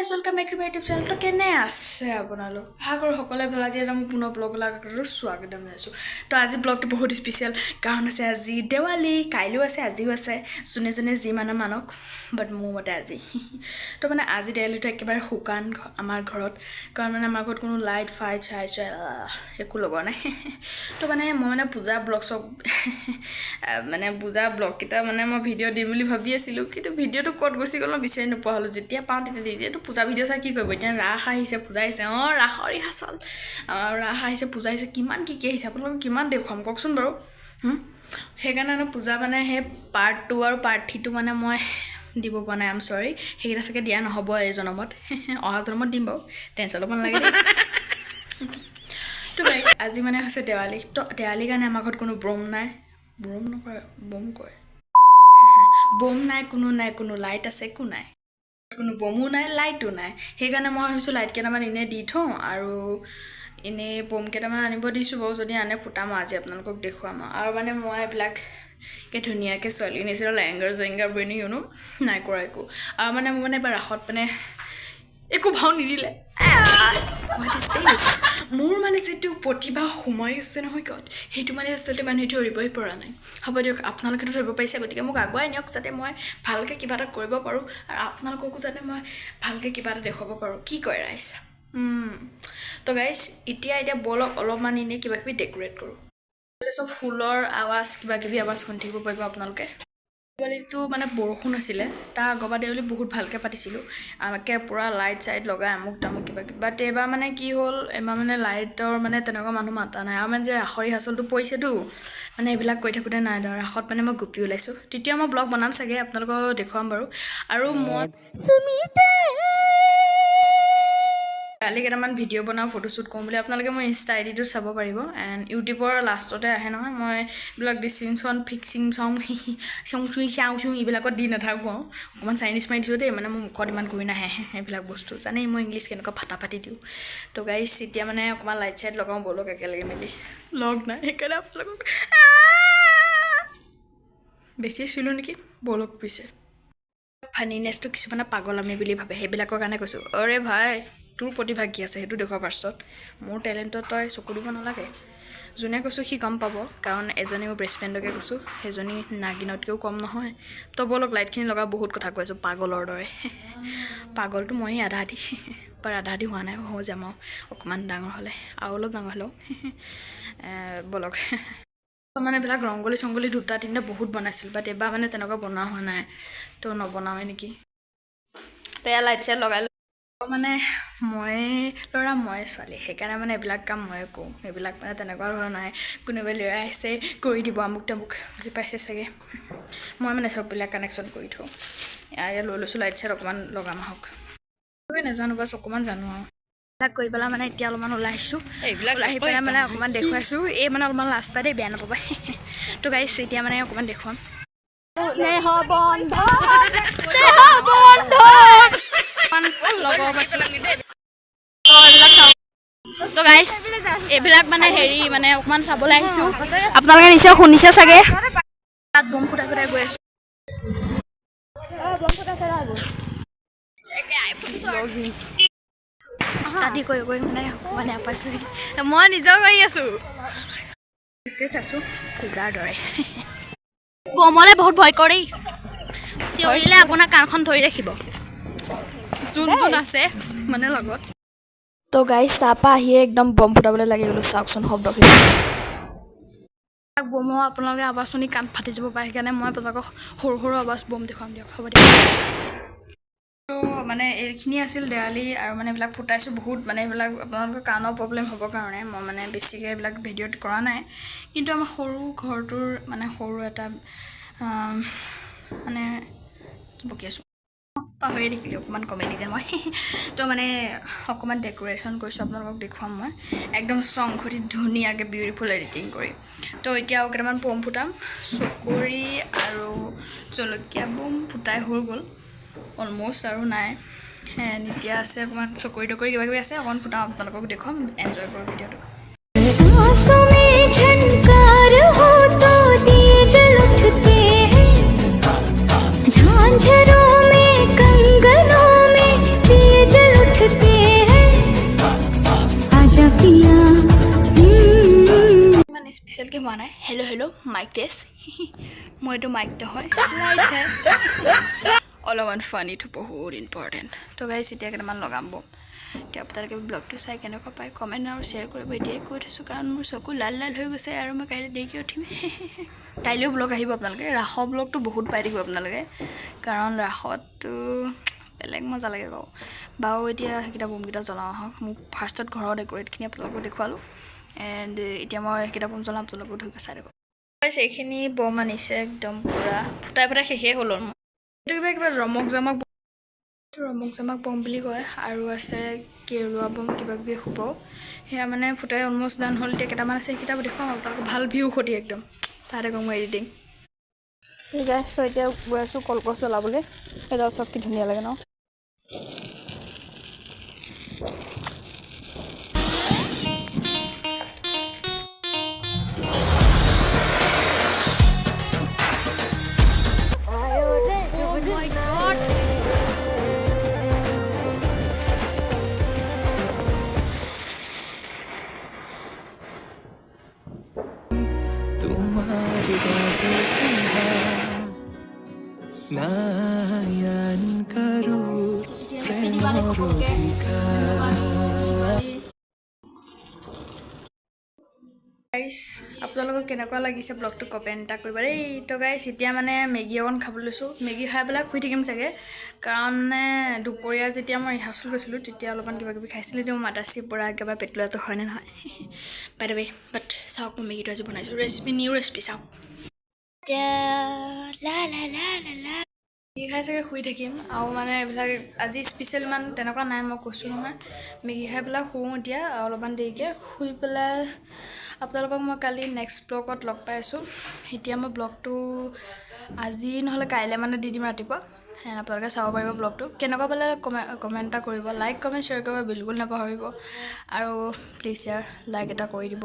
Guys, welcome back to my YouTube channel. তো কেনে আছে আপোনালোক? আশা কৰোঁ সকলোৱে ভাল। আজি এটা মোৰ পুনৰ ব্লগ স্বাগতম জনাইছোঁ। তো আজি ব্লগটো বহুত স্পেচিয়েল, কাৰণ আছে আজি দেৱালী। কাইলৈও আছে, আজিও আছে, যোনে যোনে যি মানে মানক, বাট মোৰ মতে আজি। তো মানে আজি দেৱালীটো একেবাৰে শুকান আমাৰ ঘৰত, কাৰণ মানে আমাৰ ঘৰত কোনো লাইট ফাইট চাই চাই একো লগোৱা নাই। তো মানে মই মানে পূজা ব্লগ চব মানে পূজা ব্লগকেইটা মানে মই ভিডিঅ' দিম বুলি ভাবি আছিলোঁ, কিন্তু ভিডিঅ'টো ক'ত গুচি গ'ল মই বিচাৰি নোপোৱা হ'লোঁ। যেতিয়া পাওঁ তেতিয়া দি দিওঁ। এইটো পূজা ভিডিঅ' চাই কি কৰিব? এতিয়া ৰাস আহিছে, পূজা আহিছে, অঁ, ৰাসৰ ৰিহাৰ্চল, ৰাস আহিছে, পূজা আহিছে, কিমান কি কি আহিছে, আপোনালোকক কিমান দেখুৱাম কওকচোন বাৰু? সেইকাৰণে মানে পূজা মানে সেই পাৰ্ট 2 আৰু পাৰ্ট 3টো মানে মই দিব পৰা নাই। আম চৰি, সেইকেইটা চাগে দিয়া নহ'ব এই জনমত, অহা জনমত দিম বাৰু, টেনশ্যন ল'ব নালাগে দেই। তো গাইজ, আজি মানে হৈছে দেৱালী। তো দেৱালীৰ কাৰণে আমাৰ ঘৰত কোনো বম নাই, বম নকয়, বম কয়, বম নাই, কোনো নাই, কোনো লাইট আছে একো নাই, কোনো বমো নাই, লাইটো নাই। সেইকাৰণে মই ভাবিছোঁ লাইট কেইটামান এনেই দি থওঁ আৰু এনেই বম কেইটামান আনিব দিছোঁ বাৰু, যদি আনে ফুটাম, আজি আপোনালোকক দেখুৱাম। আৰু মানে মই এইবিলাক ধুনীয়াকৈ ছোৱালী নিচিনা লেহেংগা জেংগা পিন্ধি নাই কৰা একো। আৰু মানে মোৰ মানে এবাৰ ৰাসত মানে একো ভাও নিদিলে। What is this? মোৰ মানে যিটো প্ৰতিভা সোমাই আছে নহয় ক'ত, সেইটো মানে আচলতে মানুহে ধৰিবই পৰা নাই। হ'ব দিয়ক, আপোনালোকেতো ধৰিব পাৰিছে, গতিকে মোক আগুৱাই নিয়ক যাতে মই ভালকৈ কিবা এটা কৰিব পাৰোঁ আৰু আপোনালোককো যাতে মই ভালকৈ কিবা এটা দেখুৱাব পাৰোঁ। কি কয় ৰাইজ? তো গাইজ, এতিয়া এতিয়া ব'লক, অলপমান এনেই কিবা কিবি ডেক'ৰেট কৰোঁ। চব ফুলৰ আৱাজ, কিবা কিবি আৱাজ শুনি থাকিব পাৰিব আপোনালোকে। দেৱালীটো মানে বৰষুণ আছিলে, তাৰ আগৰবাৰ দেৱালী বহুত ভালকৈ পাতিছিলোঁ, একে পূৰা লাইট চাইট লগাই আমুক তামুক কিবা কিবি। বাট এইবাৰ মানে কি হ'ল, এইবাৰ মানে লাইটৰ মানে তেনেকুৱা মানুহ মাতা নাই আৰু মানে যে ৰাসৰ ৰিহাৰ্চলটো পৰিছেতো, মানে এইবিলাক কৰি থাকোঁতে নাই ধৰা। ৰাসত মানে মই গোপী ওলাইছোঁ, তেতিয়া মই ব্লগ বনাম চাগে, আপোনালোকক দেখুৱাম বাৰু। আৰু মই কালি কেইটামান ভিডিঅ' বনাওঁ, ফটোশ্বুট কৰোঁ বুলি। আপোনালোকে মোৰ ইনষ্টা আই ডিটো চাব পাৰিব এণ্ড ইউটিউবৰ লাষ্টতে আহে নহয়। মই এইবিলাক ডিচিংচন ফিক্সিং চাওঁ চং চুই চাওঁ চুই এইবিলাকত দি নাথাকোঁ আৰু অকণমান চাইনিজ মাৰি দিছোঁ দেই, মানে মোৰ মুখত ইমান ঘূৰি নাহে সেইবিলাক বস্তু। জানেই মই ইংলিছ কেনেকুৱা ফাটাফাটি দিওঁ। তো গাইছ, এতিয়া মানে অকণমান লাইট চাইট লগাওঁ, ব'লক একেলগে মিলি। লগ নাই, সেইকাৰণে আপোনালোকক বেছিয়ে চুলোঁ নেকি? ব'লক পিছে। ফানিনেছটো কিছুমানে পাগলামি বুলি ভাবে, সেইবিলাকৰ কাৰণে কৈছোঁ। অৰে ভাই, তোৰ প্ৰতিভা কি আছে সেইটো দেখুওৱা ফাৰ্ষ্টত। মোৰ টেলেণ্টত তই চকু দিব নালাগে। যোনে কৈছোঁ সি গম পাব, কাৰণ এজনী মোৰ বেষ্ট ফ্ৰেণ্ডকে কৈছোঁ, সেইজনী নাগিনতকৈও কম নহয়। তো ব'লক, লাইটখিনি লগাই। বহুত কথা কৈ আছোঁ পাগলৰ দৰে। পাগলটো ময়েই আধা আধি, বাৰ আধা আধি হোৱা নাই, হৈ যাম আৰু অকণমান ডাঙৰ হ'লে, আৰু অলপ ডাঙৰ হ'লেও। ব'লক। মানে এইবিলাক ৰংগলী চংগলী দুটা তিনিটা বহুত বনাইছিলোঁ, বাট এইবাৰ মানে তেনেকুৱা বনোৱা হোৱা নাই, তো নবনাওৱে নেকি। তো এয়া লাইট চাইট লগাই। মানে মই ল'ৰা, মই ছোৱালী, সেইকাৰণে মানে এইবিলাক কাম ময়ে কৰোঁ। এইবিলাক মানে তেনেকুৱা ধৰণৰ নাই কোনোবাই ল'ৰা আহিছে কৰি দিব আমুক তামুক, বুজি পাইছে চাগে। মই মানে চববিলাক কানেকশ্যন কৰি থওঁ। এয়া লৈ লৈছোঁ লাইট চাইট, অকণমান লগাম আহক। নাজানো, বাছ অকণমান জানো আৰু এইবিলাক কৰি পেলাই মানে এতিয়া অলপমান ওলাই আহিছোঁ। এইবিলাক ওলাই আহি পেলাই মানে অকণমান দেখুৱাইছোঁ। এই মানে অলপমান লাজ পাই দেই, বেয়া নাপাবা। তো গাইছ, এতিয়া মানে অকণমান দেখুৱাম। স্নেহ বন্ধন, স্নেহ বন্ধন। অকণমান লগাব পাইছোঁ। এইবিলাক চাওঁ। তো গাইছ, এইবিলাক মানে হেৰি মানে অকণমান চাবলৈ আহিছোঁ। আপোনালোকে নিশ্চয় শুনিছে চাগে। তাত বম ফুটাই ফুটাই গৈ আছোঁ। বম ফুটাইছে। ষ্টাডি কৰি কৰি মানে মানে পাইছোঁ, মই নিজেও কৰি আছোঁ, চাইছোঁ পূজাৰ দৰে। বমলে বহুত ভয় কৰে, চিঞৰিলে আপোনাৰ কাণখন ধৰি ৰাখিব। যোন যোন আছে মানে লগত। তো গাইজ, তাৰপৰা আহিয়ে একদম বম ফুটাবলৈ লাগি গ'লোঁ। চাওকচোন শব্দখিনি। বমৰ আপোনালোকে আৱাজ শুনি কাণ ফাটি যাব পাৰে, সেইকাৰণে মই আপোনালোকক সৰু সৰু আৱাজ বম দেখুৱাম দিয়ক। হ'ব দিয়ক। ত' মানে এইখিনি আছিল দেৱালী আৰু মানে এইবিলাক ফুটাইছোঁ বহুত, মানে এইবিলাক আপোনালোকৰ কাণৰ প্ৰব্লেম হ'বৰ কাৰণে মই মানে বেছিকৈ এইবিলাক ভিডিঅ'ত কৰা নাই। কিন্তু আমাৰ সৰু ঘৰটোৰ মানে সৰু এটা মানে কি বকি আছোঁ পাহৰি থাকিলোঁ, অকণমান কমেডি যে মই। তো মানে অকণমান ডেক'ৰেশ্যন কৰিছোঁ, আপোনালোকক দেখুৱাম মই একদম চংঘটি ধুনীয়াকৈ বিউটিফুল এডিটিং কৰি। তো এতিয়া আৰু কেইটামান বম ফুটাম। চকৰি আৰু জলকীয়া বম ফুটাই হৈ গ'ল অলম'ষ্ট, আৰু নাই। এণ্ড এতিয়া আছে অকণমান চকৰি তকৰি কিবা কিবি আছে, অকণমান ফুটাম, আপোনালোকক দেখুৱাম। এনজয় কৰোঁ ভিডিঅ'টো। सांसों में झनकार हो तो दिए जल उठते हैं, झांझरों में, कंगनों में दिए जल স্পেচিয়েলকৈ হোৱা নাই। Hello' hello' mike test. মোৰ এইটো মাইক নহয়, লাইটহে। অলপমান ফানিটো বহুত ইম্পৰ্টেণ্ট। তো গাইছ, এতিয়া কেইটামান লগাম বম। এতিয়া আপোনালোকে ব্লগটো চাই কেনেকুৱা পায় কমেণ্ট আৰু শ্বেয়াৰ কৰিব। এতিয়াই কৈ থৈছোঁ, কাৰণ মোৰ চকু লাল লাল হৈ গৈছে আৰু মই কাইলৈ দেৰিকৈ উঠিম। কাইলৈও ব্লগ আহিব। আপোনালোকে ৰাসৰ ব্লগটো বহুত পাই থাকিব আপোনালোকে, কাৰণ ৰাসতটো বেলেগ মজা লাগে বাৰু। বাৰু, এতিয়া সেইকেইটা বোমকেইটা জ্বলাওঁ আহক। মোক ফাৰ্ষ্টত ঘৰৰ ডেক'ৰেটখিনি আপোনালোকক দেখুৱালোঁ এণ্ড এতিয়া মই সেইকেইটা বোম জ্বলাম, আপোনালোকেও ধৰি চাই থাকক। এইখিনি বম আনিছে, একদম পূৰা ফুটাই ফুটাই শেষেই হ'ল আৰু। এইটো কিবা কিবা ৰমক জমক, ৰমক জমক বম বুলি কয়। আৰু আছে কেৰুৱা বম, কিবা কিবি হ'ব। সেয়া মানে ফুটাই অলমষ্ট ডান হ'ল। এতিয়া কেইটামান আছে, সেইকেইটা দেখুৱাম আপোনালোকক ভাল ভিউ সতি একদম। চাই থাকক মোৰ এডিটিং। ঠিক আছে, এতিয়া গৈ আছোঁ কলগছ জ্বলাবলৈ। সেইডাল চব কি ধুনীয়া লাগে ন? Oh my God! তোমাৰ বাবে নাই আন কাৰো প্ৰেমৰ অধিকাৰ। গাইছ, আপোনালোকক কেনেকুৱা লাগিছে ব্লগটো কমেণ্ট এটা কৰিব দেই। তো গাইছ, এতিয়া মানে মেগী অকণ খাবলৈ লৈছোঁ। মেগী খাই পেলাই শুই থাকিম চাগে, কাৰণ মানে দুপৰীয়া যেতিয়া মই ৰিহাৰ্চেল গৈছিলোঁ, তেতিয়া অলপমান কিবা কিবি খাইছিলোঁ। এতিয়া মোৰ মাতাশ্ৰী পূৰা একেবাৰে পেটলোৱাটো হয়নে নহয়? বাই the ৱে, বাট চাওক, মই মেগীটো আজি বনাইছোঁ, ৰেচিপি, নিউ ৰেচিপি চাওক। লা লা লা লা লা। মেগী খাই চাগে শুই থাকিম। আৰু মানে এইবিলাক আজি স্পেচিয়েল ইমান তেনেকুৱা নাই, মই কৈছোঁ নহয়। মেগী খাই পেলাই শুওঁ এতিয়া অলপমান দেৰিকৈ। শুই পেলাই আপোনালোকক মই কালি নেক্সট ব্লগত লগ পাই আছোঁ। এতিয়া মই ব্লগটো আজি নহ'লে কাইলৈ মানে দি দিম ৰাতিপুৱা। আপোনালোকে চাব পাৰিব। ব্লগটো কেনেকুৱা পালে কমেণ্ট এটা কৰিব, লাইক, কমেণ্ট, শ্বেয়াৰ কৰিব বিলকুল নাপাহৰিব। আৰু প্লিজ ইয়াৰ লাইক এটা কৰি দিব,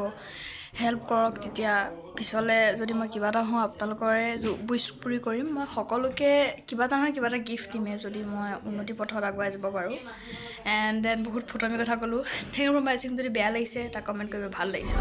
হেল্প কৰক। তেতিয়া পিছলৈ যদি মই কিবা এটা হওঁ, আপোনালোকৰে উইচ পুৰি কৰিম। মই সকলোকে কিবা এটা নহয় কিবা এটা গিফ্ট দিমেই, যদি মই উন্নতি পথত আগুৱাই যাব পাৰোঁ। এণ্ড then বহুত ফটোৱামি কথা ক'লোঁ। Thank U for ৱাচিং। যদি বেয়া লাগিছে, তাক কমেণ্ট কৰিব, ভাল লাগিছে।